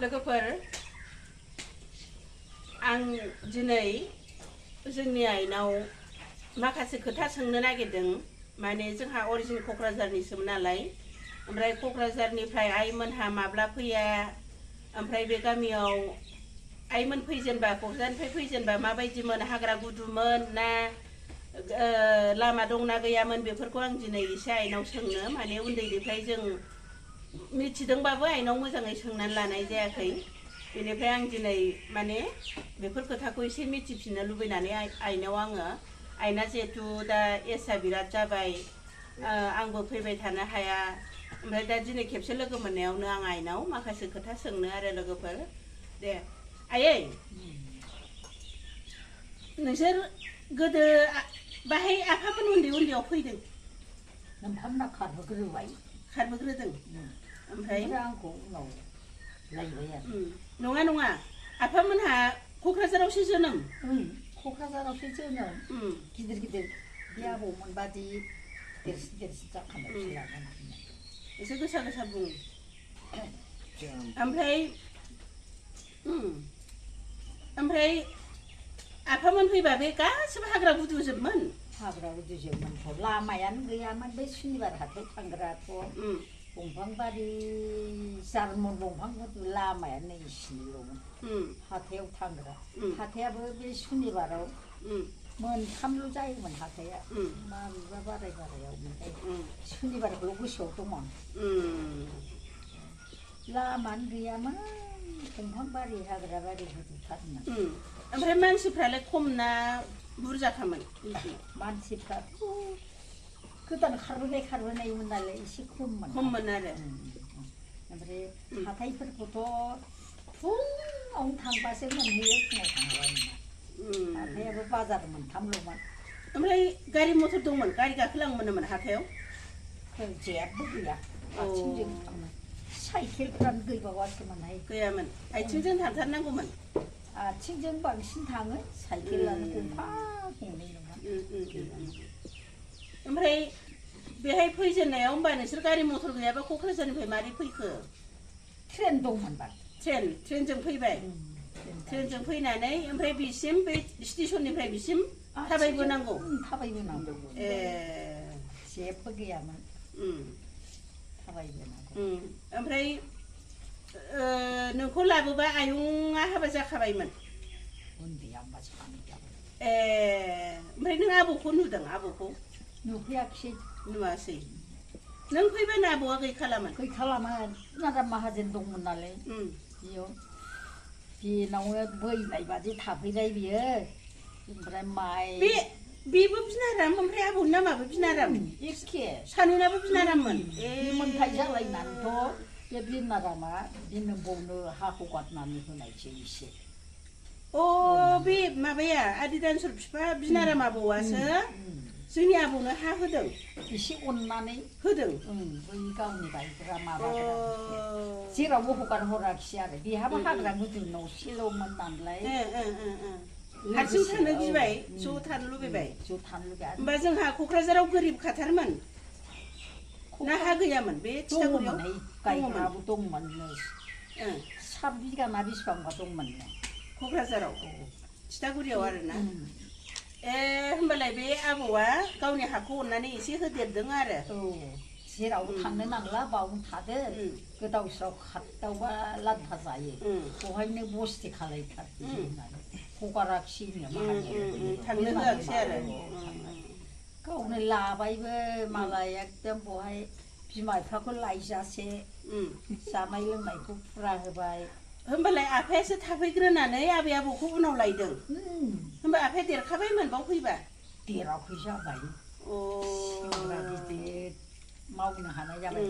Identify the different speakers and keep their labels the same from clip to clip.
Speaker 1: लोगोफोर आं दिनै जोंनि आइनाव माखासे खोथा सोंनो नागिरदों माने जोंहा अरिजिन क'क्राझारनिसोमोन नालाय ओमफ्राय क'क्राझारनिफ्राय आइमोनहा माब्ला फैया ओमफ्राय बे गामियाव आइमोन फैजेनबा क'क्राझारनिफ्राय फैजेनबा माबायदिमोन हाग्रा गुदुमोन ना लामा दंना गैयामोन बेफोरखौ आं दिनै एसे आइनाव सोंनो माने उन्दैनिफ्राय जों मिथिदोंबाबो आइनाव मोजाङै सोंनानै लानाय जायाखै बेनिफ्राय आं दिनै माने बेफोर खोथाखौ एसे मिथिफिननो लुबैनानै आइनाव आङो आइना जिहेथु दा एजआ बिराद जाबाय आंबो फैबाय थानो हाया ओमफ्राय दा दिनै खेबसे लोगो मोननायावनो आं आइनाव माखासे खोथा सोंनो आरो लोगोफोर दे आयै नोंसोर गोदो बाहाय आफामोन उन्दै उन्दैयाव फैदों
Speaker 2: नोंथांमोना खारबोग्रोदों
Speaker 1: ओमफ्राय
Speaker 2: आंखौ उनाव लायबाय आरो
Speaker 1: नङा नङा आफामोनहा क'क्राझारावसो जोनोम
Speaker 2: क'क्राझारावसो जोनोम गिदिर गिदिर बे आबौमोन बादि देरसिन देरसिन जाखानायसो लागोन
Speaker 1: एसे गोसा गोसा बुं ओमफ्राय आफामोन फैबा बे गासिबो हाग्रा गुदुजोबमोन
Speaker 2: हाग्रा गुदुजोबमोनथ' लामायानो गैयामोन बे सुनिबार हाथायाव थांग्राथ' दंफां बारि जार्मन दंफां गुदु लामायानो इसिनिल'मोन हाथायाव थांग्रा हाथायाबो बे सुनिबाराव मोनथामल' जायोमोन हाथाया माबेबा बारायाव ओमफ्राय सुनिबारखौल' गोसोआव दङ लामानो गैयामोन दंफां बारि हाग्रा बारि गुदुथारमोन
Speaker 1: ओमफ्राय मानसिफ्रालाय खम ना बुरजाखामोन
Speaker 2: मानसिफ्राथ' गोदान खारबोनायमोन नालाय एसे खममोन
Speaker 1: आरो
Speaker 2: ओमफ्राय हाथायफोरखौथ' फुङावनो थांबासो मोनहैयो फुङाव थाङाबा मोना हाथायाबो बाजार मोनथामल'मोन
Speaker 1: ओमफ्राय गारि मथर दंमोन गारि गाखोलांमोनोमोन हाथायाव
Speaker 2: जेबो गैया आथिंजों थाङो साइकेलफ्रानो गैबावासोमोनहाय
Speaker 1: गैयामोन आथिंजों थांथारनांगौमोन
Speaker 2: आथिंजों बांसिन थाङो साइकेलानो गंफा गंनै नङा
Speaker 1: ओमफ्राय बेहाय फैजेननायाव होमबा नोंसोर गारि मथर गैयाबा क'क्राझारनिफ्राय मारै फैखो
Speaker 2: ट्रेन दंमोनबा
Speaker 1: ट्रेनजों फैबाय ट्रेनजों फैनानै ओमफ्राय बिसिम बे स्टेसननिफ्राय बिसिम थाबायबोनांगौ
Speaker 2: ए जेबो गैयामोन थाबायबोनांगौ
Speaker 1: ओमफ्राय नोंखौ लाबोबा आयंआ हाबा जाखाबायमोन
Speaker 2: उन्दैया होमबा सानै जाबाय
Speaker 1: ओमफ्राय नों आबौखौ नुदों आबौखौ
Speaker 2: नुफैयाखिसै
Speaker 1: नुवासै नों फैबानो आबौआ गैखालामोन
Speaker 2: नाराम माहाजोन दंमोन नालाय बेयाव बेनावनो बैनाय बादि थाफैबाय बियो ओमफ्राय माइ
Speaker 1: बेबो बिनाराम ओमफ्राय आबौनि नामाबो बिनाराम
Speaker 2: एखे
Speaker 1: सानैनाबो बिनाराममोन
Speaker 2: मोनथाय जालायनानैथ' बे बिनारामा बिनो बावनो हा हगारनानै होनायसै एसे
Speaker 1: बे माबाया आदि दानसर बिफा बिनाराम आबौआसो जोंनि आबौनो हा होदों
Speaker 2: एसे अननानै
Speaker 1: होदों
Speaker 2: बै गावनि गायग्रा माबाग्रा जेरावबो हगार हराखिसै आरो बेहाबो हाग्रा गुदु न'सेल'मोन नालाय
Speaker 1: हारसिं थानो गिबाय ज' थानो लुबैबाय होमबा जोंहा क'क्राझाराव गोरिब खाथारमोन ना हा गैयामोन बे
Speaker 2: दंमोन गायग्राबो दंमोन 7 बिगा ना बेसेबांबा दंमोन
Speaker 1: क'क्राझाराव थिथागुरियाव आरोना होमबालाय बे आबौआ गावनि हाखौ अननानै एसे होदेरदों आरो
Speaker 2: जेरावबो थांनो नांला बावनो थादो गोदाव सोराव खारदावबा लान्था जायो बहायनो बस्ति खालायथार होननानै हगाराखिसैनो
Speaker 1: थांनो होआखिसै आरो
Speaker 2: गावनो लाबायबो मालाय एकदम बहाय बिमा बिफाखौ लायजासे जानाय लोंनायखौ फुरा होबाय
Speaker 1: होमबालाय आफायासो थाफैग्रोनानै आबै आबौखौ उनाव लायदों होमबा आफाया देरखाबायमोन बाव फैबा
Speaker 2: देराखै जाबाय सेंग्रा गिदिर मावनो हानाय जाबाय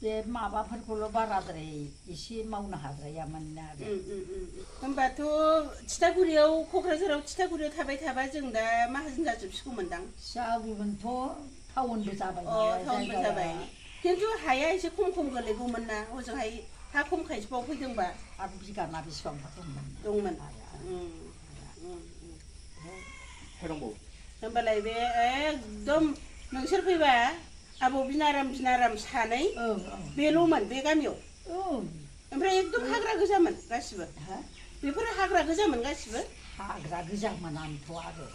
Speaker 2: बे माबाफोरखौल' बाराद्राय एसे मावनो हाद्रायामोन आरो
Speaker 1: होमबाथ' थिथागुरियाव क'क्राझाराव थिथागुरियाव थाबाय थाबा जों दा माहाजोन जाजोबसिगौमोनदां
Speaker 2: जागौमोनथ' टाउनबो जाबाय
Speaker 1: टाउनबो जाबाय खिन्थु हाया एसे खम गोलैगौमोन ना हजोंहाय हा खमखायसो बाव फैदोंबा
Speaker 2: 8 बिगा ना बेसेबांबा
Speaker 1: दंमोन होमबालाय बे एकदम नोंसोर फैबा आबौ बिनाराम सानै बेल'मोन बे गामियाव ओमफ्राय एकदम हाग्रा गोजामोन गासिबो बेफोरो हाग्रा गोजामोन गासिबो
Speaker 2: हाग्रा गोजामोन आंथ' आरो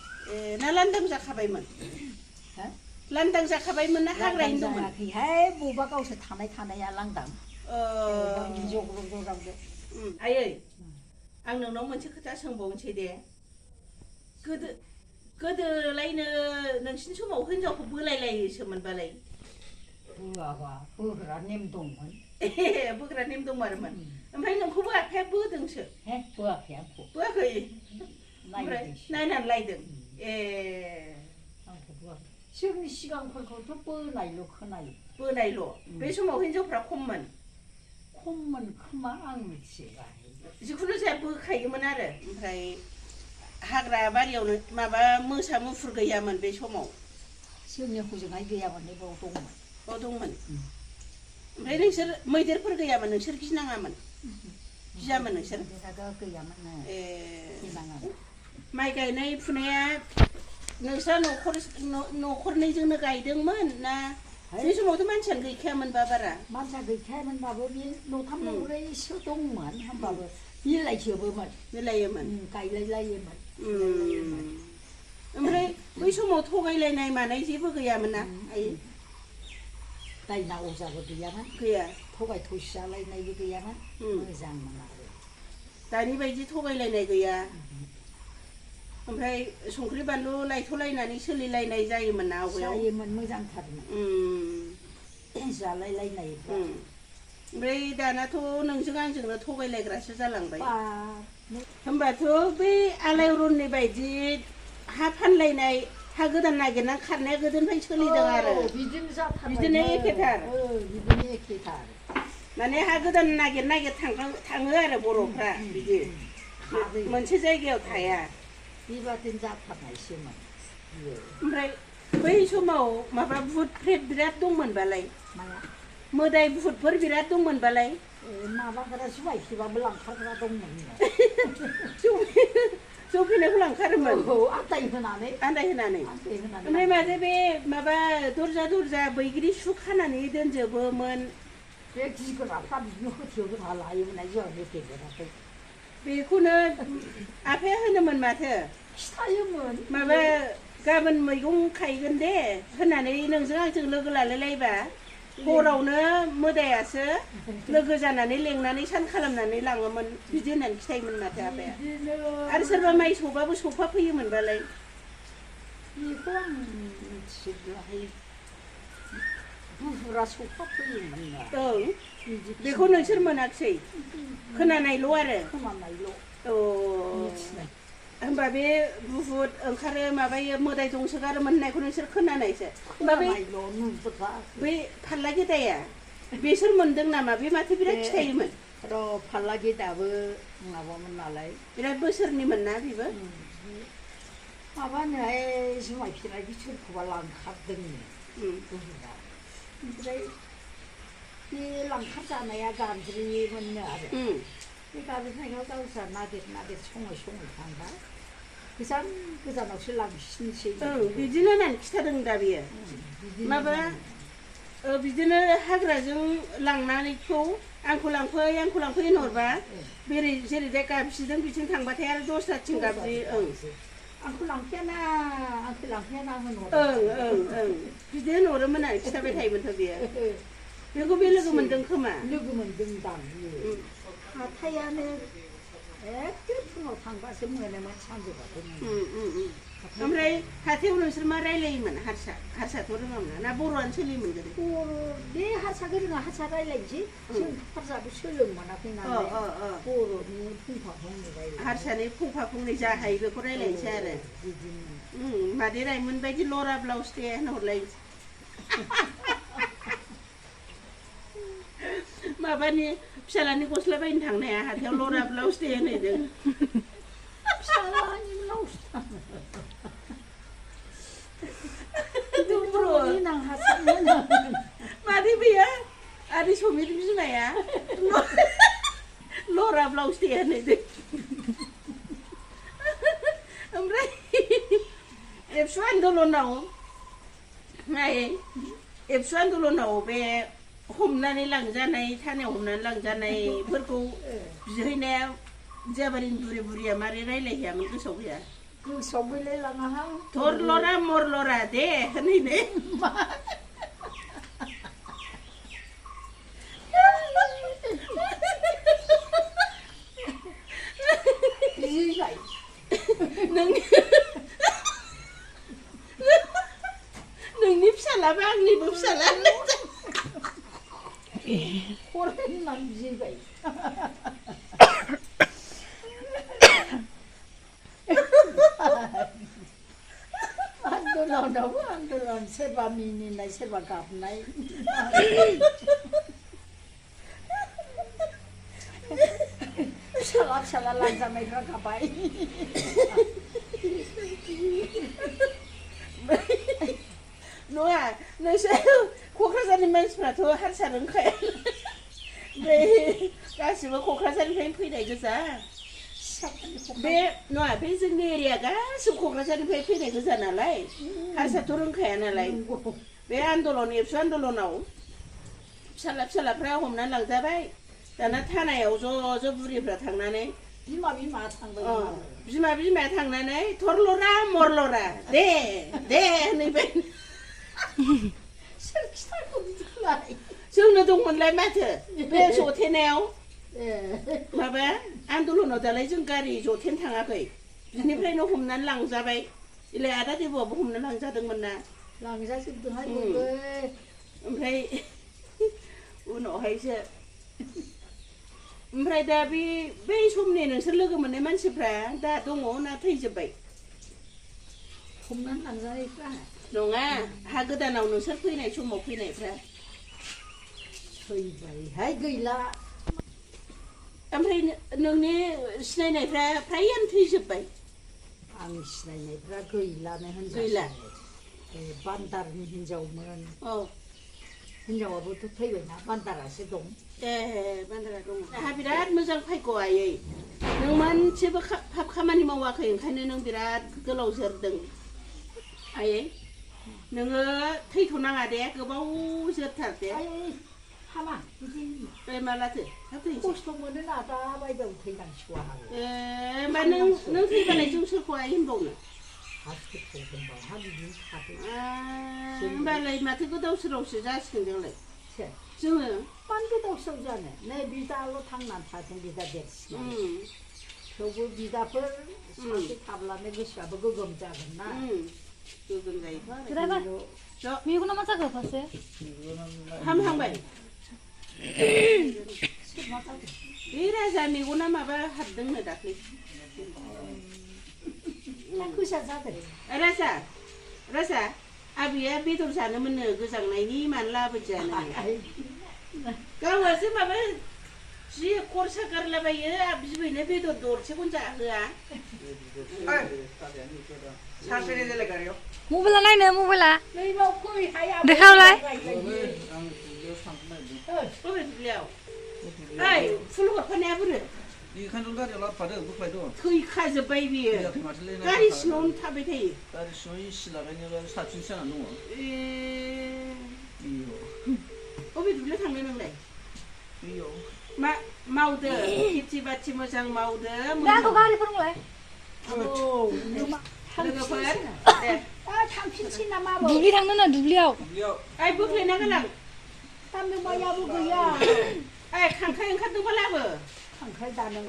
Speaker 1: ना लांदां जाखाबायमोन लांदां जाखाबायमोन ना हाग्रायैनो दंमोन
Speaker 2: जायाखैहाय बबेबा गावसोर थानाया लांदां जग्रब
Speaker 1: आयै आं नोंनाव मोनसे खोथा सोंबावनोसै दे गोदोलायनो नोंसिनि समाव हिनजावखौ बोलायलायोसोमोनबालाय
Speaker 2: बोआबा बोग्रा नेम दंमोन
Speaker 1: बोग्रा नेम दंमारोमोन ओमफ्राय नोंखौबो आफाया बोदोंसो
Speaker 2: बोआखै आंखौ
Speaker 1: बोआखै ओमफ्राय नायनानै लायदों
Speaker 2: आंखौ बोआखै जोंनि सिगांफोरखौथ' बोनायल' खोनायो
Speaker 1: बोनायल' बे समाव हिनजावफ्रा खममोन
Speaker 2: खोमा आं मिथिया
Speaker 1: जिखुनु जाया बोखायोमोन आरो ओमफ्राय हाग्रा बारियावनो माबा मोसा मुफुर गैयामोन बे समाव
Speaker 2: जोंनि हजोंहाय गैयामोन बाव दंमोन
Speaker 1: ओमफ्राय नोंसोर मैदेरफोर गैयामोन नोंसोर गिनाङामोन गियामोन नोंसोर
Speaker 2: गैयामोन
Speaker 1: माइ गायनाय फुनाया नोंस्रा न'खरनैजोंनो गायदोंमोन ना बे समावथ' मानसियानो गैखायामोनबा बारा
Speaker 2: मानसिया गैखायामोनबाबो बे न'थाम न'ब्रैसो दंमोन होमबाबो मिलायोमोन गायलायलायोमोन
Speaker 1: ओमफ्राय बै समाव थगायलायनाय मानाय जेबो गैयामोन ना आयै
Speaker 2: दायना अजाबो गैयामोन
Speaker 1: गैया
Speaker 2: थगाय थसि जालायनायबो गैयामोन मोजांमोन आरो
Speaker 1: दानि बायदि थगायलायनाय गैया ओमफ्राय संख्रि बानलु लायथ'लायनानै सोलिलायनाय जायोमोन ना आवगायाव
Speaker 2: जायोमोन मोजांथारमोन जालायलायनाय
Speaker 1: ओमफ्राय दानाथ' नोंजों आंजोंनो थगायलायग्रासो जालांबाय होमबाथ' बै आलायरननि बायदि हा फानलायनाय हा गोदान नागिरनानै खारनाया गोदोनिफ्राय सोलिदों आरो बिदिनो एखेथार माने हा गोदान नागिर थाङो आरो बर'फ्रा बिदि मोनसे जायगायाव थाया
Speaker 2: बेबादिनो जाथारनायसोमोन
Speaker 1: ओमफ्राय बै समाव माबा भुट प्रेत बिराद दंमोनबालाय मोदाय भुटफोर बिराद दंमोनबालाय
Speaker 2: माबाग्रा जुमायखिबाबो लांखारग्रा दंमोन
Speaker 1: जौ फैनायखौ लांखारोमोन आन्दाय होनानै ओमफ्राय माथो बे माबा दरजा बैग्रि सु खानानै दोनजोबोमोन
Speaker 2: बे गिग्राफ्रा बिदिनो होथेवग्रा लायोमोन जोंहा होथेग्राखै
Speaker 1: बेखौनो आफाया होनोमोन माथो
Speaker 2: खिथायोमोन
Speaker 1: माबा गाबोन मैगं खायगोन दे होननानै नोंजों आंजों लोगो लालायलायबा हरावनो मोदायासो लोगो जानानै लेंनानै सान खालामनानै लाङोमोन बिदि होननानै खिथायोमोन माथो आफाया आरो सोरबा माइ सौबाबो सौफा फैयोमोनबालाय
Speaker 2: बेखौ आं मिथिजोबलाहाय बुहुरा सौफा फैयोमोन
Speaker 1: बेखौ नोंसोर मोनाखिसै खोनानायल' आरो होमबा बे बुहुद ओंखारो माबायो मोदाय दंसोगारोमोन होननायखौ नोंसोर खोनानायसो होमबा बै फाल्ला गेदाया बेसोर मोनदों नामा बे माथो बिराद खिथायोमोन
Speaker 2: फाल्ला गेदाबो माबामोन नालाय
Speaker 1: बिराद बोसोरनिमोन ना बेबो
Speaker 2: माबानोहाय जुमाय फेनायखौ सोरखौबा लांखारदोंनो ओमफ्राय बे लांखार जानाया गाबज्रियोमोननो आरो बे गाबज्रिनायाव गावस्रा नागिर सङै थांबा गोजानावसो लांसिनसै
Speaker 1: बिदिनो होननानै खिथादों दा बियो माबा बिदिनो हाग्राजों लांनानैखौ आंखौ लांफै होनहरबा जेरै दा गाबज्रिदों बिथिं थांबाथाय आरो दस्राथिं गाबज्रियो
Speaker 2: आंखौ लांफैयाना होनहर
Speaker 1: बिदि होनहरोमोन आरो खिथाबाय थायोमोनथ' बियो बेखौ बे लोगो मोनदों खोमा
Speaker 2: लोगो मोनदों दां हाथायानो एखे फुङाव थांबासो मोनोमोन सानजौबाथाय
Speaker 1: ओमफ्राय हाथायाव नोंसोर मा रायलायोमोन हारसाथ' रोङामोन ना बर'आनो सोलियोमोन गोदो
Speaker 2: बे हारसाखौ रोङा हारसा रायलायनोसै जों हारसाबो सोलोंनो मोनाखै नालाय बर'नि फंफा फंनै
Speaker 1: हारसानि फंफा फंनै जा हायो बेखौ रायलायनोसै आरो मादै रायमोन बायदि लरा ब्लाउस दे होनहरलायनोसै माबानि फिसालानि गस्ला बायनो थांनाया हाथायाव लरा ब्लाउस दे होनहैदों
Speaker 2: फिसालानि ब्लाउस
Speaker 1: मादै बेयो आदै समिर बिमाया लरा ब्लाउस दे होनहैदों ओमफ्राय एबसु आन्दलनाव बे हमनानै लांजानाय थानायाव हमनानै लांजानायफोरखौ बिहैनाया जाबारिनि बुरि बुरिया मारै रायलायहैयामोन गोसोआव गैया
Speaker 2: गोसोआव गैलायलाङाहां
Speaker 1: थरलरा मरलरा दे होनैनो
Speaker 2: जिबाय
Speaker 1: नोंनि फिसालाबा आंनिबो फिसाला
Speaker 2: हरनानै जिबाय आन्दलनावबो आन्दलन सोरबा मिनिनाय सोरबा गाबनाय फिसाला लांजानायफ्रा गाबाय
Speaker 1: नङा नोंसोर क'क्राझारनि मानसिफ्राथ' हारसा रोंखाया ओमफ्राय गासिबो क'क्राझारनिफ्रायनो फैनाय गोजा बे नङा बे जोंनि एरिया गासिबो क'क्राझारनिफ्राय फैनाय गोजा नालाय हारसाथ' रोंखाया नालाय बे आन्दलन एबसु आन्दलनाव फिसालाफ्रा हमनानै लांजाबाय दाना थानायाव ज' बुरिफ्रा थांनानै बिमाया थांनानै थरलरा मरलरा दे होनैबाय
Speaker 2: सोर खिथाखौ बिदिलाय
Speaker 1: जोंनो दंमोनलाय माथो बे जथेनायाव माबा आन्दलनाव दालाय जों गारि जथेन थाङाखै बिनिफ्रायनो हमनानै लांजाबाय इलाय आदा देब'आबो हमनानै लांजादोंमोन ना
Speaker 2: लांजाजोबदोंहाय
Speaker 1: ओमफ्राय उनावहायसो ओमफ्राय दा बै समनि नोंसोर लोगो मोननाय मानसिफ्रा दा दङ ना थैजोब्बाय
Speaker 2: हमनानै लांजानायफ्रा
Speaker 1: नङा हा गोदानाव नोंसोर फैनाय समाव फैनायफ्रा
Speaker 2: थैबायहाय गैला
Speaker 1: ओमफ्राय नोंनि सिनायनायफ्रा फ्रायानो थैजोब्बाय
Speaker 2: आं सिनायनायफ्रा गैलानो
Speaker 1: गैला
Speaker 2: बान्दारनि हिनजावमोन
Speaker 1: औ
Speaker 2: हिनजावाबोथ' थैबायना बान्दारासो दं
Speaker 1: बान्दारा दं आंहा बिराद मोजां भाग्य आयै नों मोनसेबो पाप खामानि मावाखै ओंखायनो नों बिराद गोलाव जोरदों आयै नोङो थैथ'नाङा दे गोबाव जोरथार दे
Speaker 2: हामा बिदि
Speaker 1: मालाथो
Speaker 2: खस्थ' मोनो ना दा बायदियाव थैनांसिगौ आंहा
Speaker 1: होमबा नों थैबालाय जों सोरखौ आइ होनबावनो होमबालाय माथो गोदाव सोरावसो जासिगोन जोंलाय जोङो
Speaker 2: मानो गोदाव सोराव जानो नै बिदाल' थांनानै थाथों बिदा देरसिन थेवबो बिदाफोर सासे थाब्लानो गोसोआबो गोगोम जागोन ना
Speaker 1: गोगोम जायोथ'
Speaker 3: मेगना मा जाखो फारसे
Speaker 1: हामहांबाय बे राजा मेगना माबा हाबदोंनो दाख्लै
Speaker 2: गोसा जादों
Speaker 1: राजा आबैया बेदर जानो मोननो गोजांनायनि मानो लाबोजानो गावहासो माबा जि खरसा गारलाबायो बिबैनो बेदर दरसेखौनो जाहोआ
Speaker 3: मबाइला नायनो मबाइला देखावलाय
Speaker 1: बबे दुब्लियाव ओइ फुल हरफानाया बोरो
Speaker 4: बेखायनोथ' गारियाव लाबोफादों बोख्लायदों
Speaker 1: थैखाजोब्बाय बियो गारि सिङावनो थाबाय थायो
Speaker 4: गारि सिङाव सिलागायनोबा साबसिनसो जानानै दङ
Speaker 1: बबे दुब्लियाव थांनो नोंलाय
Speaker 4: बेयाव
Speaker 1: मावदो खेथि बाथि मोजां मावदो
Speaker 3: दाखौ गारिफोरलाय
Speaker 1: लोगोफोर
Speaker 2: थांफिनसै नामा
Speaker 3: दुब्लि थांनो ना दुब्लियाव
Speaker 1: ओइ बोख्लायना गोनां
Speaker 2: दामे मायाबो गैया
Speaker 1: ओइ खांख्राइ ओंखारदोंबा लाबो
Speaker 2: खांख्राइ दानो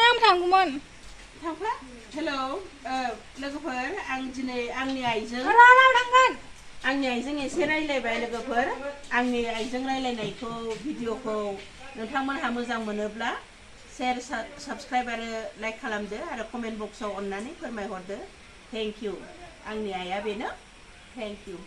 Speaker 3: आं थांगौमोन
Speaker 1: थांफा हेलौ लोगोफोर आं दिनै आंनि आइजों एसे रायलायबाय लोगोफोर आंनि आइजों रायलायनायखौ भिडिअखौ नोंथांमोनहा मोजां मोनोब्ला शेयार साबस्क्राइब आरो लाइक खालामदो आरो कमेन्ट बक्सआव अननानै फोरमायहरदो थेंक इउ आंनि आइया बेनो थेंक इउ